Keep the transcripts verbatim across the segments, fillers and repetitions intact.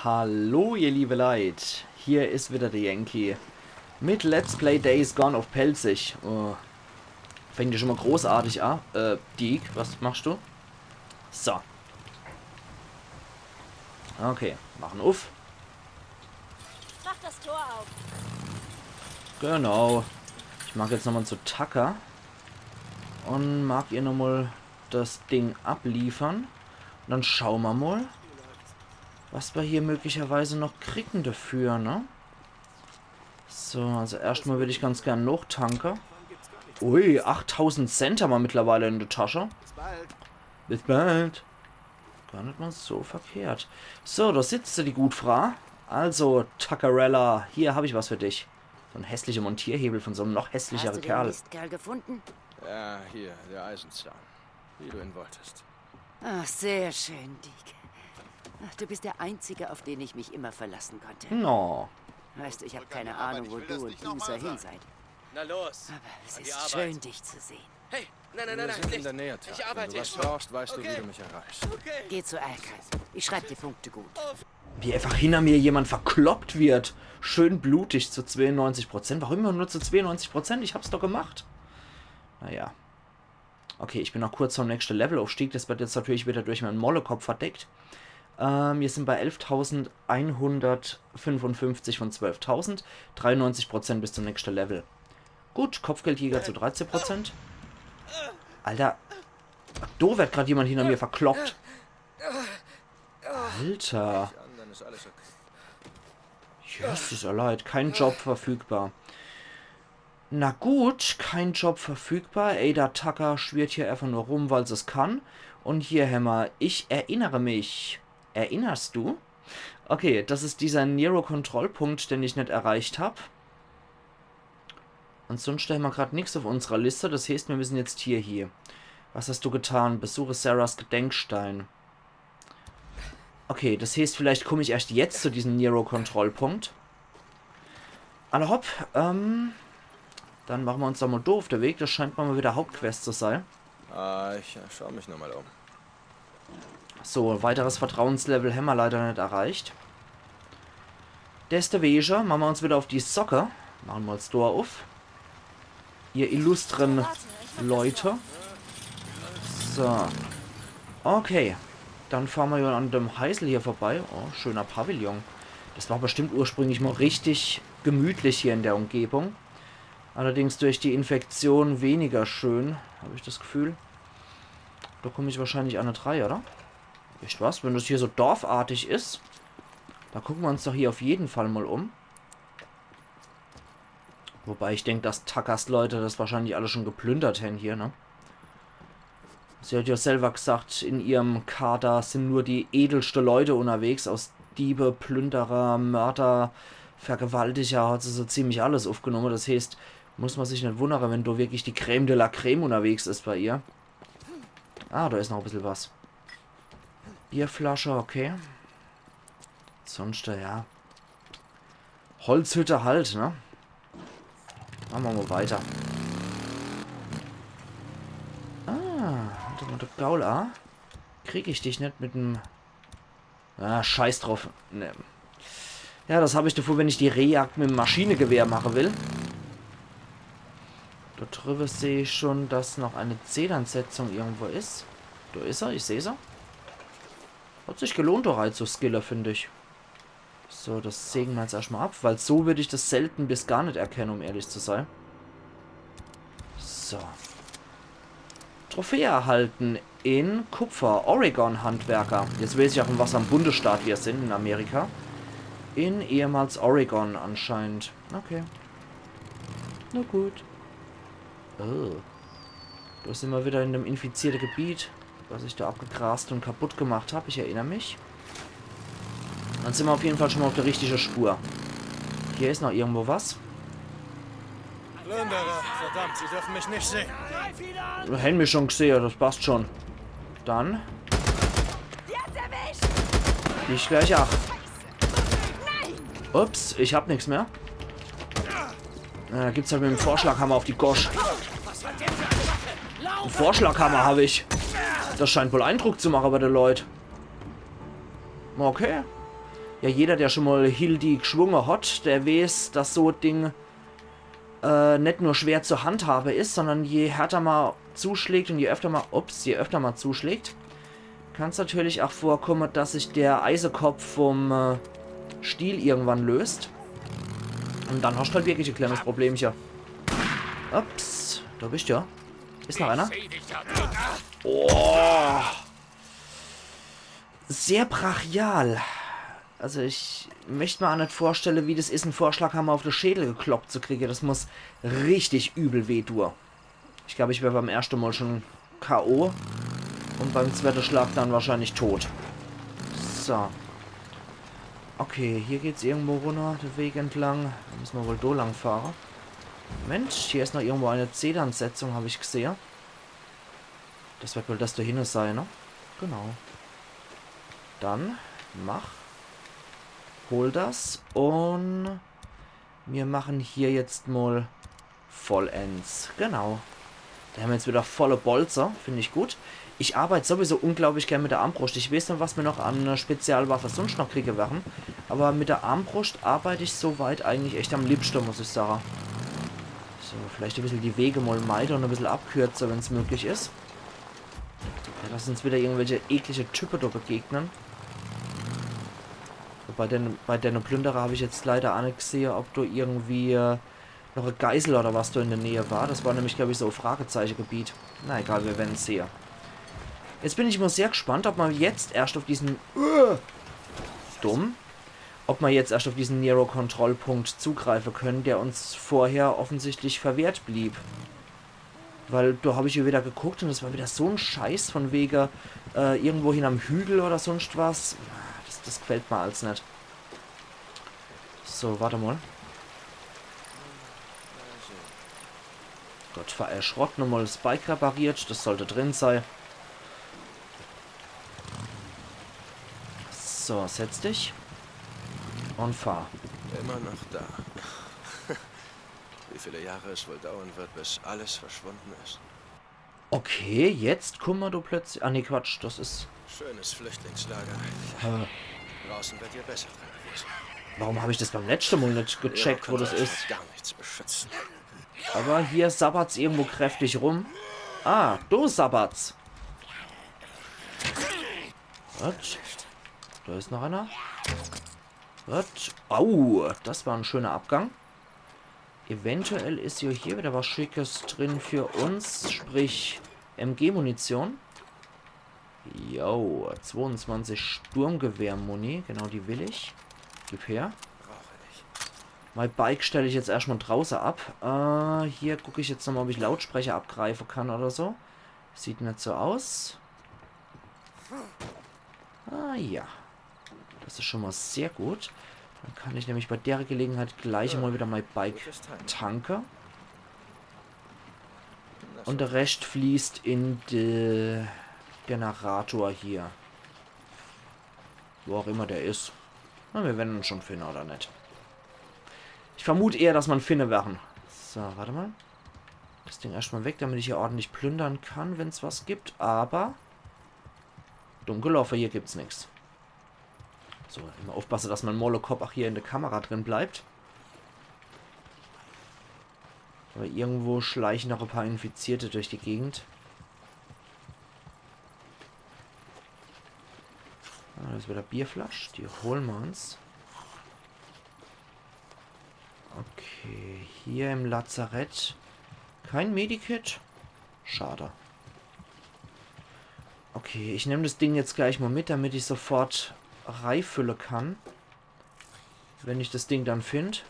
Hallo, ihr liebe Leit. Hier is wieder der Yankee mit Let's Play Days Gone uff Pälzisch. Oh, fängt ja schon mal großartig an. Äh, Deek, was machst du? So. Okay, machen uff. Mach das Tor auf. Genau. Ich mag jetzt nochmal zu Tucker. Und mag ihr nochmal das Ding abliefern. Und dann schauen wir mal, was wir hier möglicherweise noch kriegen dafür, ne? So, also erstmal würde ich ganz gern noch tanken. Ui, achttausend Cent haben wir mittlerweile in der Tasche. Bis bald. Gar nicht mal so verkehrt. So, da sitzt sie, die gut Frau. Also, Tuckerella, hier hab ich was für dich. So ein hässlicher Montierhebel von so einem noch hässlicheren Hast du den Kerl. Mistkerl gefunden? Ja, hier, der Eisenzahn. Wie du ihn wolltest. Ach, sehr schön, Deek. Ach, du bist der Einzige, auf den ich mich immer verlassen konnte. No. Weißt du, ich habe keine Ahnung, wo du und Boozer hin seid. Na los. Aber es An die ist Arbeit. Schön, dich zu sehen. Hey, nein, nein, nein, Wir nein, sind in nicht. Der Nähe, Ich Tucker. arbeite Wenn du hier was schon. brauchst, weißt du, wie Okay. du mich erreichst. Okay. Geh zu Alkai. Ich schreib die Punkte gut. Wie einfach hinter mir jemand verkloppt wird. Schön blutig zu zweiundneunzig Prozent. Warum immer nur zu zweiundneunzig Prozent? Ich hab's doch gemacht. Naja. Okay, ich bin noch kurz vorm nächsten Levelaufstieg. Das wird jetzt natürlich wieder durch meinen Mollekopf verdeckt. Ähm, wir sind bei elftausendeinhundertfünfundfünfzig von zwölftausend. Dreiundneunzig Prozent bis zum nächsten Level. Gut, Kopfgeldjäger zu dreizehn Prozent. Alter. Do wird grad jemand hinter mir verkloppt. Alter. Dann ist alles okay. Jesus, Leute, kein Job verfügbar. Na gut, kein Job verfügbar. Ada Tucker schwirrt hier einfach nur rum, weil sie's kann. Und hier hämmer, ich erinnere mich. Erinnerst du? Okay, das ist dieser Nero-Kontrollpunkt, den ich nicht erreicht hab. Ansonsten hämmer grad nix auf unserer Liste, das heißt, wir müssen jetzt hier, hier. Was hast du getan? Besuche Sarahs Gedenkstein. Okay, das heißt, vielleicht komme ich erst jetzt zu diesem Nero-Kontrollpunkt. Alla hopp, ähm, dann machen wir uns da mal do auf de Weg. Das scheint mal wieder Hauptquest zu sein. Ah, ich äh, schau mich nur mal um. So, weiteres Vertrauenslevel hämmer leider nicht erreicht. Deswege machen wir uns wieder auf die Socke. Machen wir uns Door auf. Ihr illustren Leute. So. Okay. Dann fahren wir ja an dem Heisel hier vorbei. Oh, schöner Pavillon. Das war bestimmt ursprünglich mal richtig gemütlich hier in der Umgebung. Allerdings durch die Infektion weniger schön, habe ich das Gefühl. Da komme ich wahrscheinlich an net rei, oder? Wisst was, wenn das hier so dorfartig is, da gucken wir uns doch hier auf jeden Fall mal um. Wobei ich denk, dass Tuckers Leute das wahrscheinlich alle schon geplündert hän hier, ne? Sie hat ja selber gesagt, in ihrem Kader sind nur die edelste Leute unterwegs. Aus Diebe, Plünderer, Mörder, Vergewaltiger hat sie so ziemlich alles aufgenommen. Das heißt, muss man sich nicht wundern, wenn da wirklich die Crème de la Crème unterwegs ist bei ihr. Ah, da ist noch ein bisschen was. Bierflasche, okay. Sonst, ja. Holzhütte halt, ne? Machen wir mal weiter. Ah, warte mal, du Gaul, ah. Krieg ich dich nicht mit dem... Ah, scheiß drauf. Ne. Ja, das habe ich davor, wenn ich die Rehjagd mit dem Maschinengewehr machen will. Da drüber sehe ich schon, dass noch eine Zedernsetzung irgendwo ist. Da ist er, ich sehe sie. Hat sich gelohnt, da rein zu skillen, finde ich. So, das sägen wir jetzt erstmal ab, weil so würde ich das selten bis gar nicht erkennen, um ehrlich zu sein. So. Trophäe erhalten in Kupfer. Oregon-Handwerker. Jetzt weiß ich auch, in was am Bundesstaat wir sind in Amerika. In ehemals Oregon anscheinend. Okay. Na gut. Oh. Da sind wir wieder in dem infizierten Gebiet, was ich da abgegrast und kaputt gemacht habe. Ich erinnere mich. Dann sind wir auf jeden Fall schon mal auf der richtigen Spur. Hier ist noch irgendwo was. Plünderer, verdammt, sie dürfen mich nicht sehen. Hän mich schon gesehen, das passt schon. Dann. Dich gleich ab. Ups, ich habe nichts mehr. Ja, da gibt's halt mit dem Vorschlaghammer auf die Gosch. Einen Vorschlaghammer habe ich. Das scheint wohl Eindruck zu machen bei den Leuten. Okay. Ja, jeder, der schon mal Hildy geschwunge hat, der weiß, dass so e Ding äh, net nur schwer zu handhabe is, sondern je härter ma zuschlägt und je öfter ma, ups, je öfter ma zuschlägt, kann's natürlich auch vorkomme, dass sich der Eisekopf vom äh, Stiel irgendwann löst. Und dann hast halt wirklich e kleines Problemche. Ups, da bist du ja. Is noch einer? Oh. Sehr brachial. Also ich möcht ma auch net vorstelle, wie das is, en Vorschlaghammer auf de Schädel gekloppt zu kriege. Das muss richtig übel weh tue. Ich glaub, ich wär beim erschte Mal schon K O und beim zweite Schlag dann wahrscheinlich tot. So. Okay, hier geht's irgendwo runner, de Weg entlang. Da müsse ma wohl do lang fahre. Mensch, hier is noch irgendwo e Zedernsetzung, hab ich gesehe. Das wird wohl das da hinne sei, ne? Genau. Dann mach. Hol das und mir machen hier jetzt mal vollends. Genau. Da hämmer jetzt wieder volle Bolze. Find ich gut. Ich arbeit sowieso unglaublich gern mit der Armbruscht. Ich weiß net, was mir noch an äh, Spezialwaffe sonst noch kriege werre. Aber mit der Armbruscht arbeit ich soweit eigentlich echt am liebschte, muss ich sage. So, vielleicht e bissel die Wege mal meide und e bissel abkürze, wenn's möglich is. Ja, dass uns wieder irgendwelche eklige Type da begegnen. Bei den, bei den Plünderer hab ich jetzt leider auch net gesehe, ob da irgendwie äh, noch e Geisel oder was da in der Nähe war. Das war nämlich, glaub ich, so e Fragezeichegebiet. Na egal, wir werden's sehe. Jetzt bin ich mal sehr gespannt, ob ma jetzt erscht auf diesen... Äh, dumm. Ob ma jetzt erscht auf diesen Nero-Kontrollpunkt zugreife können, der uns vorher offensichtlich verwehrt blieb. Weil da hab ich ja wieder geguckt und es war wieder so en Scheiß von wege äh, irgendwo hinnerm Hügel oder sonst was. Das, das gefällt ma als net. So, warte mal. Gott, ver-, äh, Schrott, nochmal das Bike repariert. Das sollte drin sei. So, setz dich. Und fahr. Immer noch da. Wie viele Jahre es wohl dauern wird, bis alles verschwunden ist. Okay, jetzt guck mal, du plötzlich. Ah, nee, Quatsch, das is. Schönes Flüchtlingslager. Äh, Draußen wird dir besser drin gewesen. Warum hab ich das beim letzten Mal net gecheckt, wo das is? Gar nichts beschützen. Aber hier sabbert's irgendwo kräftig rum. Ah, du sabbert's. Was? Da is noch einer. Was? Au, das war en schöner Abgang. Eventuell is ja hier wieder was Schickes drin für uns, sprich M G-Munition. Jo, zweiundzwanzig Sturmgewehr-Muni, genau die will ich. Gib her. Mein Bike stell ich jetzt erscht mal drauße ab. Äh, hier guck ich jetzt nochmal, ob ich Lautsprecher abgreife kann oder so. Sieht net so aus. Ah ja. Das is schon mal sehr gut. Dann kann ich nämlich bei der Gelegenheit gleich mal wieder mein Bike tanke. Und der Rest fließt in de Generator hier. Wo auch immer der is. Na, wir werden en schon finne, oder net? Ich vermut eher, dass ma en finne werre. So, warte mal. Das Ding erscht mal weg, damit ich hier ordentlich plündern kann, wenn's was gibt. Aber dumm gelaufe, hier gibt's nix. So, immer aufpasse, dass mein Molokop auch hier in der Kamera drin bleibt. Aber irgendwo schleichen noch e paar Infizierte durch die Gegend. Ah, das is wieder Bierflasch. Die hole ma uns. Okay, hier im Lazarett kein Medikit. Schade. Okay, ich nemm das Ding jetzt gleich mal mit, damit ich sofort reifülle kann. Wenn ich das Ding dann find.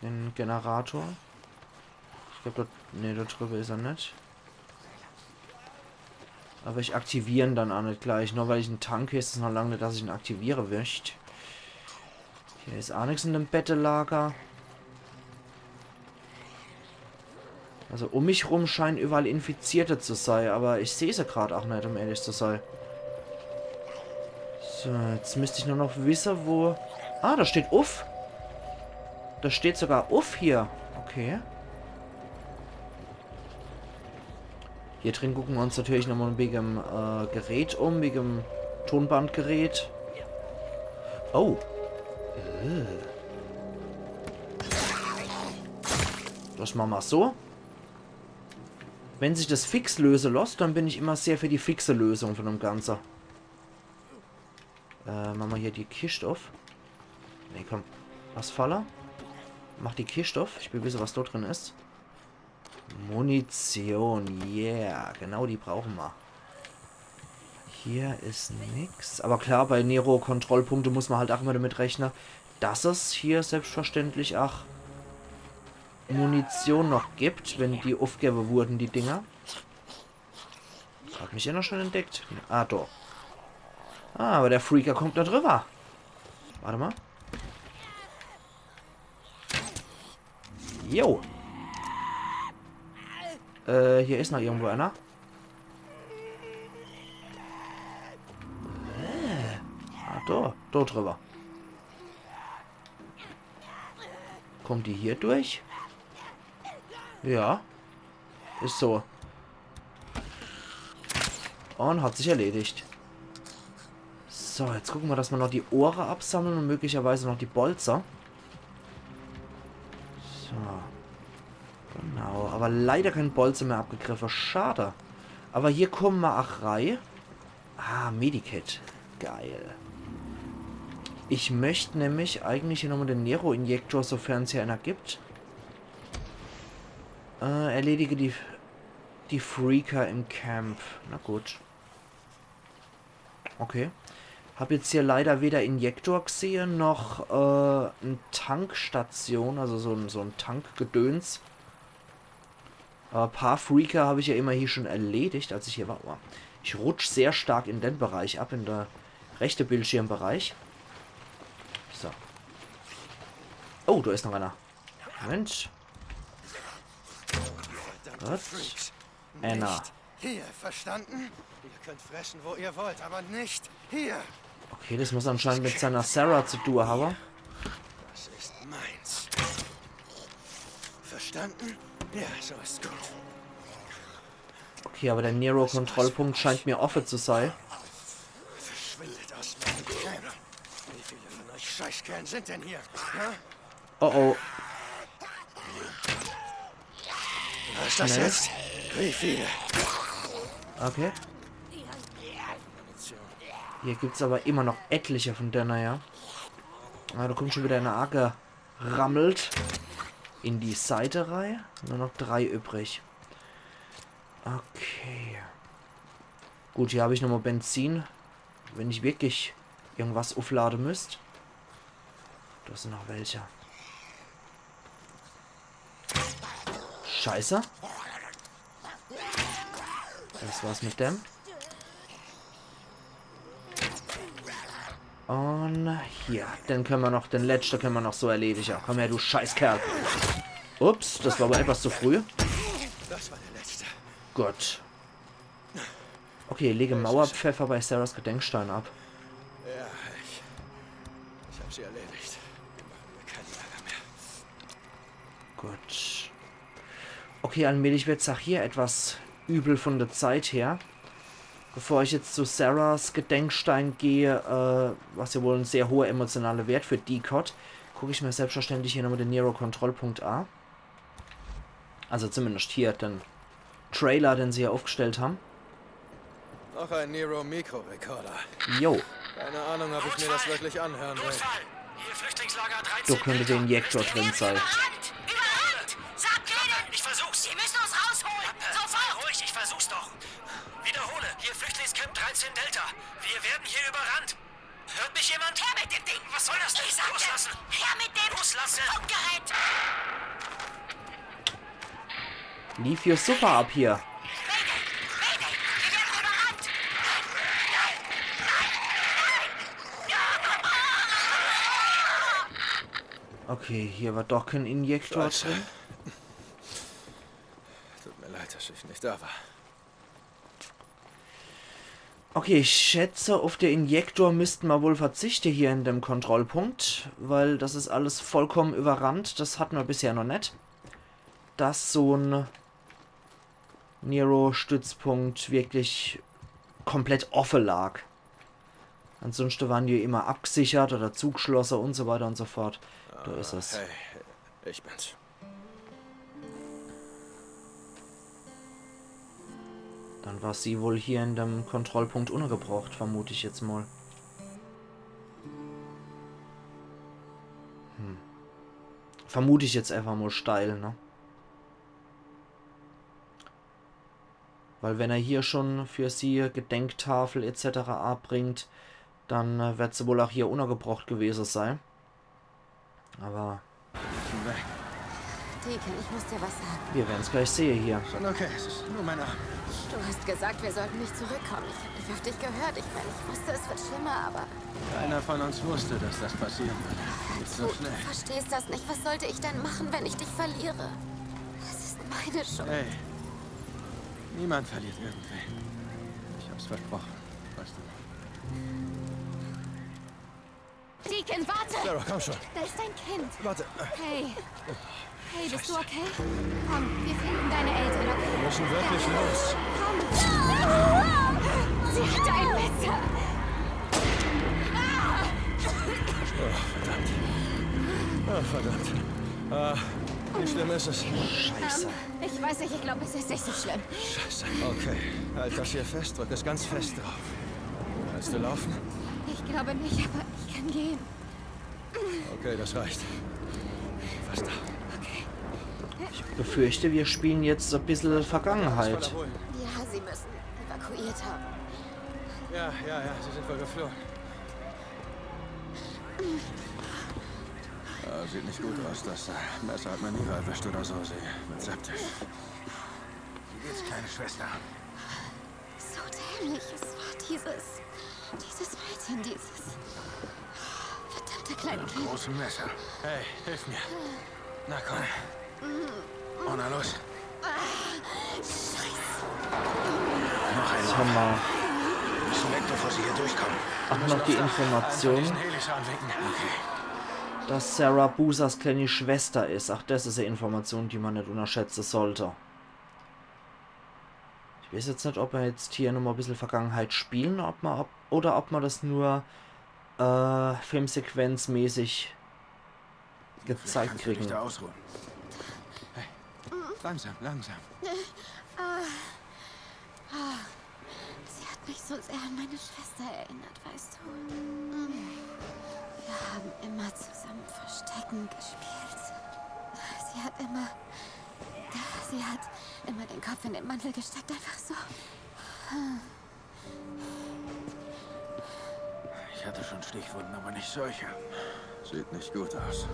Den Generator. Ich glaub, dort, nee, dort drüber is er net. Aber ich aktiviere en dann auch net gleich. Nur weil ich en tanke, is es noch lang net, dass ich en aktiviere möcht. Hier is auch nix in dem Bettelager. Also um mich rum scheinen überall Infizierte zu sei, aber ich seh se grad auch net, um ehrlich zu sei. So, jetzt müsst ich nur noch wisse, wo... Ah, da steht uff. Da steht sogar uff hier. Okay. Hier drin gucken wir uns natürlich nochmal wegen dem äh, Gerät um, wegen dem Tonbandgerät. Oh. Äh. Das mache ma so. Wenn sich das fix löse losst, dann bin ich immer sehr für die fixe Lösung von dem Ganze. Äh, mache ma hier die Kischt uff. Nee, komm. Was, Faller? Mach die Kischt uff. Ich will wisse, was dort drin is. Munition, yeah, genau die brauche ma. Hier is nix. Aber klar, bei Nero-Kontrollpunkte muss ma halt ach immer damit rechne, dass es hier selbstverständlich ach Munition noch gibt, wenn die uffgewwe wurden, die Dinger. Hat mich ja noch schon entdeckt. Ah, doch. Ah, aber der Freaker kommt da drüber. Warte mal. Jo. Äh, hier is noch irgendwo einer. Äh, ah, da. Da drüber. Kommt die hier durch? Ja. Is so. Und hat sich erledigt. So, jetzt gucke ma, dass ma noch die Ohre absammle und möglicherweise noch die Bolze. So. Genau, aber leider kein Bolze mehr abgegriffe. Schade. Aber hier komme ma ach rei. Ah, Medikit. Geil. Ich möcht nämlich eigentlich hier nochmal den Nero-Injektor, sofern's hier einer gibt. Äh, erledige die, die Freaker im Camp. Na gut. Okay. Hab jetzt hier leider weder Injektor gsehe, noch, äh, en Tankstation, also so en, so en Tankgedöns. Aber paar Freaker hab ich ja immerhin schon erledigt, als ich hier war. Wow. Ich rutsch sehr stark in den Bereich ab, in der rechte Bildschirmbereich. So. Oh, da is noch einer. Mensch. Verdammt, Freaks. Einer. Nicht hier, verstanden? Ihr könnt fressen, wo ihr wollt, aber nicht hier. Okay, das muss anscheinend mit seiner Sarah zu tun haben. Das ist meins. Verstanden? Ja, so ist gut. Okay, aber der Nero-Kontrollpunkt scheint mir offen zu sein. Verschwindet aus meinem Camp. Wie viele von euch Scheißkerlen sind denn hier? Hä? Oh oh. Was ist das jetzt? Wie viele? Okay. Hier gibt's aber immer noch etliche von denen, ja. Ah, da kommt schon wieder einer angerammelt. In die Seite rein. Nur noch drei übrig. Okay. Gut, hier hab ich nochmal Benzin. Wenn ich wirklich irgendwas aufladen müsst. Da sind noch welche. Scheiße. Das war's mit dem. Und hier, den können wir noch, den letzten können wir noch so erledigen. Komm her, du Scheißkerl. Ups, das war aber etwas zu früh. Das war der letzte. Gut. Okay, lege Mauerpfeffer bei Sarahs Gedenkstein ab. Ja, ich, ich hab sie erledigt. Die machen mir keinen Ärger mehr. Gut. Okay, allmählich wird's auch hier etwas übel von der Zeit her. Bevor ich jetzt zu Sarahs Gedenkstein gehe, äh, was ja wohl ein sehr hoher emotionaler Wert für Decoy, gucke ich mir selbstverständlich hier nochmal den Nero-Kontrollpunkt an. Also zumindest hier den Trailer, den sie hier aufgestellt haben. Noch ein Nero-Mikrorekorder. Jo. Keine Ahnung, ob ich mir das wirklich anhören will. Notfall! Hier Flüchtlingslager dreizehn. Da könnte der Injektor drin sein. Überrannt! Überrannt! Sagt Leden! Ich versuch's! Sie müssen uns rausholen! Sofort! Ruhig, ich versuch's doch! Wiederhole, hier Flüchtlingscamp dreizehn Delta. Wir werden hier überrannt. Hört mich jemand? Her mit dem Ding! Was soll das denn? Ich sagte, loslassen! Her mit dem! Loslassen! Funkgerät! Lief hier super ab hier. Mayday! Mayday! Wir werden überrannt! Okay, hier war doch kein Injektor drin. Tut mir leid, dass ich nicht da war. Okay, ich schätze, auf den Injektor müssten wir wohl verzichten hier in dem Kontrollpunkt, weil das ist alles vollkommen überrannt. Das hatten wir bisher noch nicht, dass so ein Nero-Stützpunkt wirklich komplett offen lag. Ansonschte waren die immer abgesichert oder zugeschlosse und so weiter und so fort. Do is es. Hey, ich bin's. Dann war sie wohl hier in dem Kontrollpunkt unnergebrocht, vermut ich jetzt mal. Hm. Vermut ich jetzt einfach mal steil, ne? Weil wenn er hier schon für sie Gedenktafel et cetera abringt, dann äh, wird sie wohl auch hier unnergebrocht gewese sei. Aber Deacon, ich muss dir was sagen. wir werden's gleich sehe hier. Schon okay, es ist nur mein Arm. Du hast gesagt, wir sollten nicht zurückkommen. Ich habe nicht auf dich gehört. Ich meine, ich wusste, es wird schlimmer, aber Keiner von uns wusste, dass das passieren würde. Nicht so du, schnell. Du verstehst das nicht. Was sollte ich denn machen, wenn ich dich verliere? Es ist meine Schuld. Hey, niemand verliert irgendwen. Ich hab's versprochen, weißt du. Deacon, warte! Sarah, komm schon. Da ist ein Kind. Warte. Hey. Hey, bist du okay? Komm, wir finden deine Eltern, okay? Wir müssen wirklich los. Komm! Sie hat ein Messer! Oh, verdammt. Oh, verdammt. Ah, wie schlimm ist es? Scheiße. Ich weiß nicht, ich glaube, es ist nicht so schlimm. Scheiße. Okay, halt das hier fest, drück es ganz fest drauf. Kannst du laufen? Ich glaube nicht, aber ich kann gehen. Okay, das reicht. Fast da. Okay. Befürchte, wir spielen jetzt so e bissel Vergangenheit. Ja, sie müssen evakuiert haben. Ja, ja, ja, sie sind wohl geflohen. Ah, sieht nicht gut aus. Das äh, Messer hat man nie erwischt oder so. Sie wird septisch. Wie geht's, kleine Schwester? So dämlich. Es war dieses. Dieses Mädchen, dieses. Verdammte kleine Kind. Großem Messer. Hey, hilf mir. Na komm. Oh, na los. Noch Jetzt einmal. haben wir Müssen weg, bevor sie hier durchkommen. auch noch die Information, Diesen Helis anwinken. Okay. dass Sarah Boozers kleine Schwester is. Auch das is e Information, die man net unterschätze sollte. Ich weiß jetzt net, ob wir jetzt hier nochmal e bissel Vergangenheit spielen, ob man, ob, oder ob man das nur äh, filmsequenzmäßig gezeigt Kannst du dich kriegen. Da ausruhen? Hey, langsam, langsam. Sie hat mich so sehr an meine Schwester erinnert, weißt du? Wir haben immer zusammen Verstecken gespielt. Sie hat immer. Sie hat immer den Kopf in den Mantel gesteckt, einfach so. Ich hatte schon Stichwunden, aber nicht solche. Sieht nicht gut aus.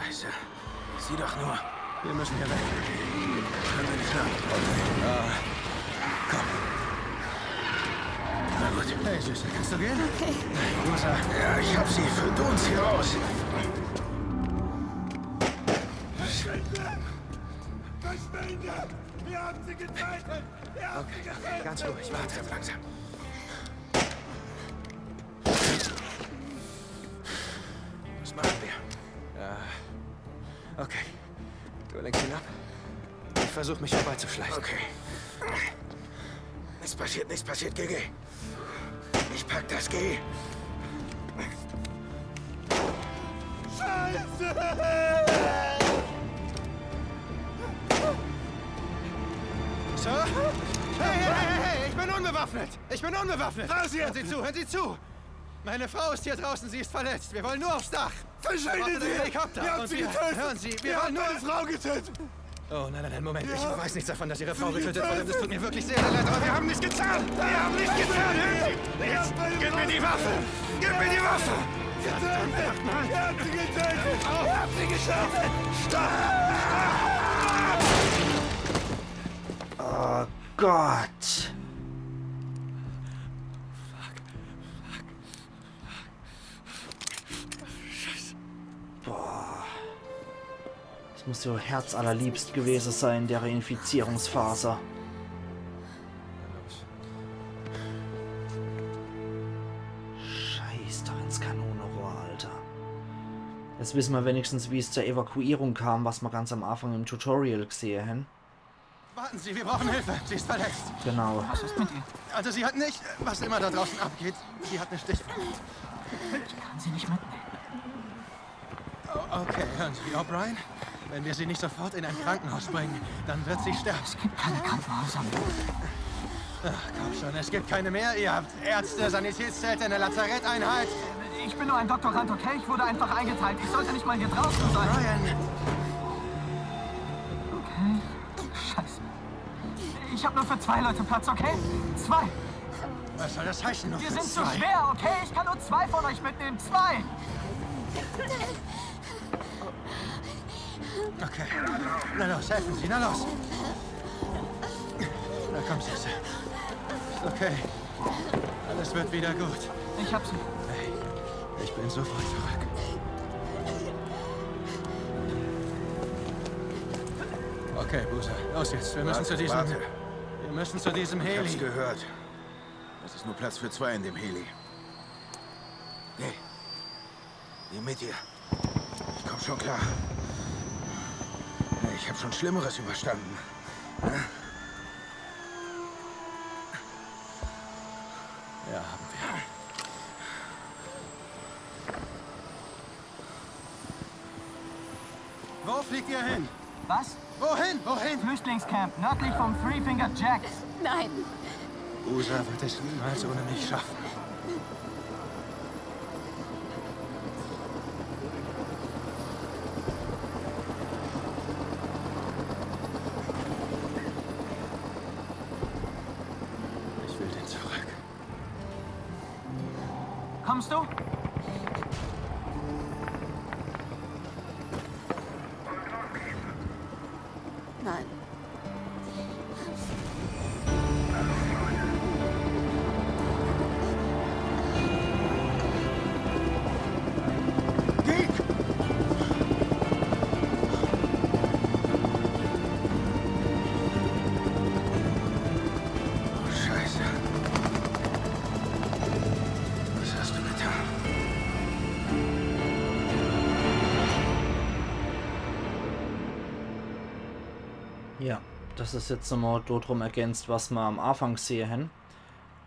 Scheiße. Sieh doch nur. Wir müssen hier weg. Können wir nicht lang. Ah, komm. Na gut. Hey, Süße, kannst du gehen? Okay. Rosa. Ja, ich hab sie. Führ du uns hier raus. Verschwinde! Verschwinde! Wir haben sie getötet! Wir haben sie getötet! Ganz ruhig, warte. Langsam. Was machen wir? Ja. Okay. Du lenkst ihn ab. Ich versuch, mich vorbeizuschleichen. Okay. Nichts passiert, nichts passiert, G G. Ich pack das, geh. Scheiße! Sir? Hey, hey, hey, hey, ich bin unbewaffnet! Ich bin unbewaffnet! Raus hier! Hören Sie zu, hören Sie zu! Meine Frau ist hier draußen, sie ist verletzt. Wir wollen nur aufs Dach. Verschwindet ihr! Helikopter! Wir haben sie getötet! Hören Sie, wir wollen nur... Meine Frau getötet! Oh, nein, nein, nein, Moment. Ich weiß nichts davon, dass Ihre Frau getötet wurde. Das tut mir wirklich sehr, sehr leid, aber wir haben nicht gezahlt! Wir haben nicht gezahlt! Hören Sie! Jetzt, gib mir die Waffe! Gib mir die Waffe! Verdammt nochmal! Wir haben sie getötet! Wir haben sie getötet! Stopp! Oh Gott. Boah. Das muss ja herzallerliebst gewese sein, dere Infizierungsphase. Scheiß doch ins Kanonerohr, Alter. Jetzt wisse mer wenigstens, wie's zur Evakuierung kam, was mer ganz am Anfang im Tutorial gsehe hen. Warten Sie, wir brauchen Hilfe. Sie ist verletzt. Genau. Was ist mit ihr? Also sie hat nicht, was immer da draußen abgeht, sie hat eine Stichwunde. Ich kann sie nicht mitnehmen. Okay, hören Sie, O'Brien. Wenn wir sie nicht sofort in ein Krankenhaus bringen, dann wird sie sterben. Es gibt keine Krankenhäuser mehr. Komm schon, es gibt keine mehr. Ihr habt Ärzte, Sanitätszelte, eine Lazaretteinheit. Ich bin nur ein Doktorand, okay? Ich wurde einfach eingeteilt. Ich sollte nicht mal hier draußen sein. Brian, Okay. Scheiße. Ich habe nur für zwei Leute Platz, okay? Zwei. Was soll das heißen? Nur Wir für sind zu zwei? Schwer, okay? Ich kann nur zwei von euch mitnehmen. Zwei. Okay. Na los, helfen Sie, na los. Na komm, Süße. Ist okay. Alles wird wieder gut. Ich habe sie. Hey, ich bin sofort zurück. Okay, Boozer, los jetzt. Wir müssen zu diesem... Warte. Wir müssen zu diesem Ich hab's Heli. Gehört. Es ist nur Platz für zwei in dem Heli. Geh. Geh mit ihr. Ich komm schon klar. Ich hab schon Schlimmeres überstanden. Ja, haben wir. Wo fliegt ihr hin? Was? Wohin? Wohin? Flüchtlingscamp, nördlich vom Three Finger Jack. Nein. Boozer wird es niemals ohne mich schaffen. Ich will den zurück. Kommst du? Nein. Scheiße. Was hast du getan? Ja, das is jetzt nochmal dort rum ergänzt, was ma am Anfang gesehe hen.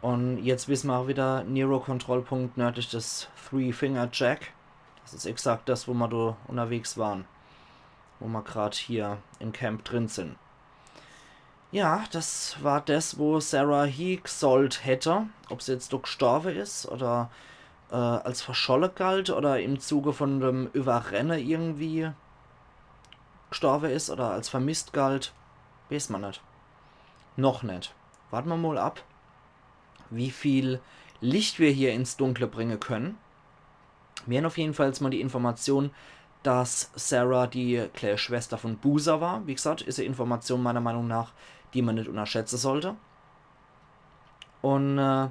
Un jetzt wisse ma auch wieder, Nero Kontrollpunkt nördlich des Three Finger Jack. Das is exakt das, wo ma do unterwegs waren. Wo ma grad hier im Camp drin sin. Ja, das war das, wo Sarah hie gesollt hätte. Ob se jetzt do gestorbe is oder äh, als verscholle galt oder im Zuge von dem Überrenne irgendwie gestorbe is oder als vermisst galt, weiß ma net. Noch net. Warte ma mal ab, wie viel Licht wir hier ins Dunkle bringe können. Mir hen auf jeden Fall jetzt mal die Information, dass Sarah die kleine Schwester von Boozer war. Wie gesagt, is e Information meiner Meinung nach, die ma net unterschätze sollte. Un äh,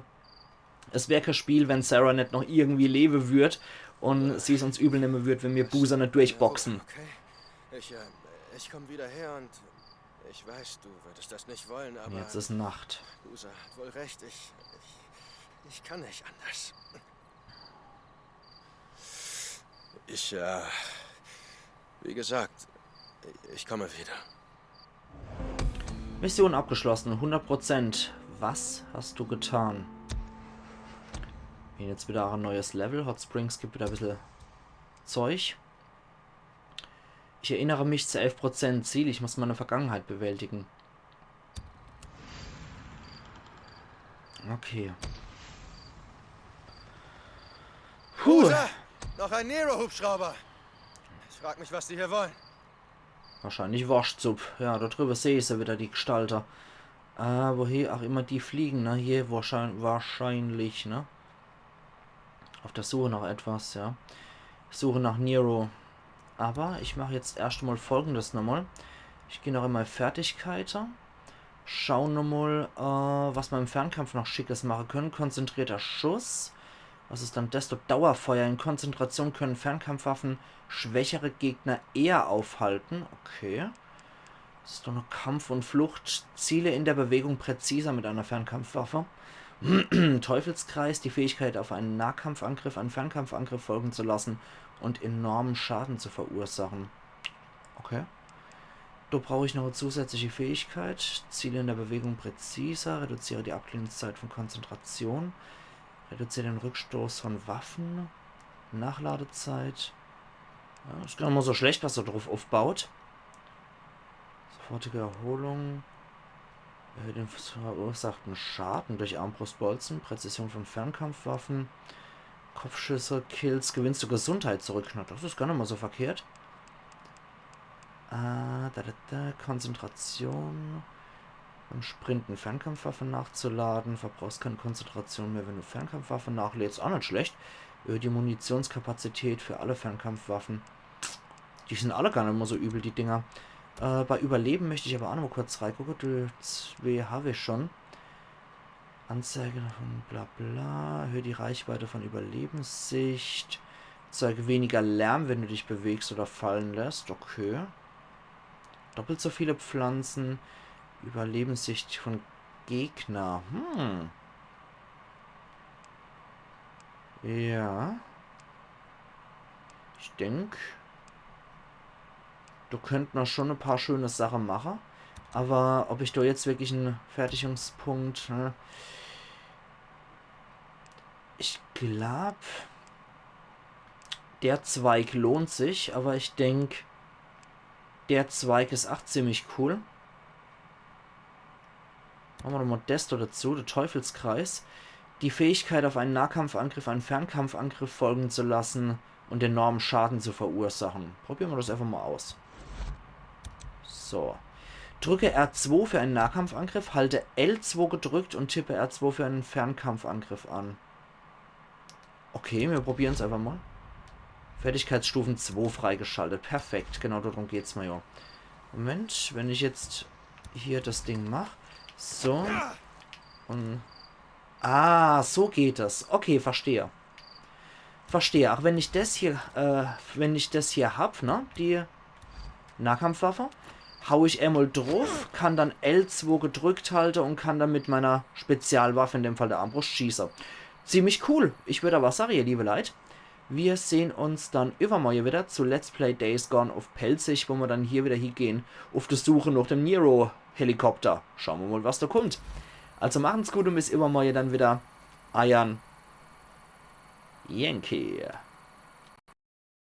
es wär kein Spiel, wenn Sarah net noch irgendwie lebe würd un sie's uns übel nemme würd, wenn mir Boozer net durchboxen. Okay. Ich, äh, ich komm wieder her und ich weiß, du würdest das nicht wollen, aber Jetzt is Nacht. Boozer hat wohl recht. Ich, ich, ich kann nicht anders. Ich, äh, wie gesagt, ich komme wieder. Mission abgeschlossen, hundert Prozent. Was hast du getan? Hier jetzt wieder ein neues Level. Hot Springs gibt wieder ein bisschen Zeug. Ich erinnere mich zu elf Prozent. Ziel, ich muss meine Vergangenheit bewältigen. Okay. Puh. Rosa, noch ein Nero-Hubschrauber. Ich frag mich, was die hier wollen. Wahrscheinlich Worschtsupp. Ja, da drüber sehe ich sie wieder, die Gestalte. Äh, woher auch immer die fliegen, ne? Hier wahrscheinlich, wahrscheinlich, ne? Auf der Suche nach etwas, ja. Suche nach Nero. Aber ich mache jetzt erst mal Folgendes nochmal. Ich gehe noch in meine Fertigkeiten. Schau nochmal, äh, was wir im Fernkampf noch Schickes machen können. Konzentrierter Schuss. Was ist dann das? Dauerfeuer. In Konzentration können Fernkampfwaffen schwächere Gegner eher aufhalten. Okay. Das ist doch noch Kampf und Flucht. Ziele in der Bewegung präziser mit einer Fernkampfwaffe. Teufelskreis, die Fähigkeit, auf einen Nahkampfangriff einen Fernkampfangriff folgen zu lassen und enormen Schaden zu verursachen. Okay. Do brauch ich noch e zusätzliche Fähigkeit. Ziele in der Bewegung präziser, reduziere die Abklingzeit von Konzentration, reduziere den Rückstoß von Waffen, Nachladezeit. Ja, is gar net mol so schlecht, was er druff uffbaut. Sofortige Erholung. Erhöht den verursachten Schaden durch Armbrustbolzen, Präzision von Fernkampfwaffen, Kopfschüsse, Kills, gewinnst du Gesundheit zurück. Na, das is gar net mol so verkehrt. Äh, da, da, da, Konzentration. Beim Sprinten Fernkampfwaffe nachzuladen. Verbrauchst keine Konzentration mehr, wenn du Fernkampfwaffe nachlädst. Auch net schlecht. Erhöht die Munitionskapazität für alle Fernkampfwaffen. Die sind alle gar net mol so übel, die Dinger. Äh, bei Überleben möcht ich aber auch noch mol kurz reigucke. Die zwee hab ich schon. Anzeige von bla bla. Erhöht die Reichweite von Überlebenssicht. Erzeuge weniger Lärm, wenn du dich bewegst oder fallen lässt. Okay. Doppelt so viele Pflanzen. Überlebenssicht von Gegner. Hm. Ja. Ich denk, do könnt ma schon e paar schöne Sache mache. Aber ob ich do jetzt wirklich en Fertigungspunkt, ne? Ich glaub, der Zweig lohnt sich, aber ich denk, der Zweig is ach ziemlich cool. Mache ma doch mol des do dazu, der Teufelskreis. Die Fähigkeit, auf einen Nahkampfangriff einen Fernkampfangriff folgen zu lassen und enormen Schaden zu verursachen. Probiere ma das einfach mol aus. So. Drücke R zwei für einen Nahkampfangriff, halte L zwei gedrückt und tippe R zwei für einen Fernkampfangriff an. Okay, mir probieren's einfach mol. Fertigkeitsstufen zwei freigeschaltet. Perfekt, genau darum geht's ma ja. Moment, wenn ich jetzt hier das Ding mach. So. Und. Ah, so geht das. Okay, verstehe. Verstehe. Ach, wenn ich das hier, äh, wenn ich das hier hab, ne? Die Nahkampfwaffe. Hau ich emol druff, kann dann L zwei gedrückt halte und kann dann mit meiner Spezialwaffe, in dem Fall der Armbrust, schieße. Ziemlich cool. Ich würd aber sage, ihr liebe Leit, wir sehn uns dann iwwermorje wieder zu Let's Play Days Gone uff Pälzisch, wo ma dann hier wieder hiegehn uff die Suche noch dem Nero-Helikopter. Schaue ma mol, was do kummt. Also machen's gut und bis iwwermorje dann wieder. Eiern Yankee.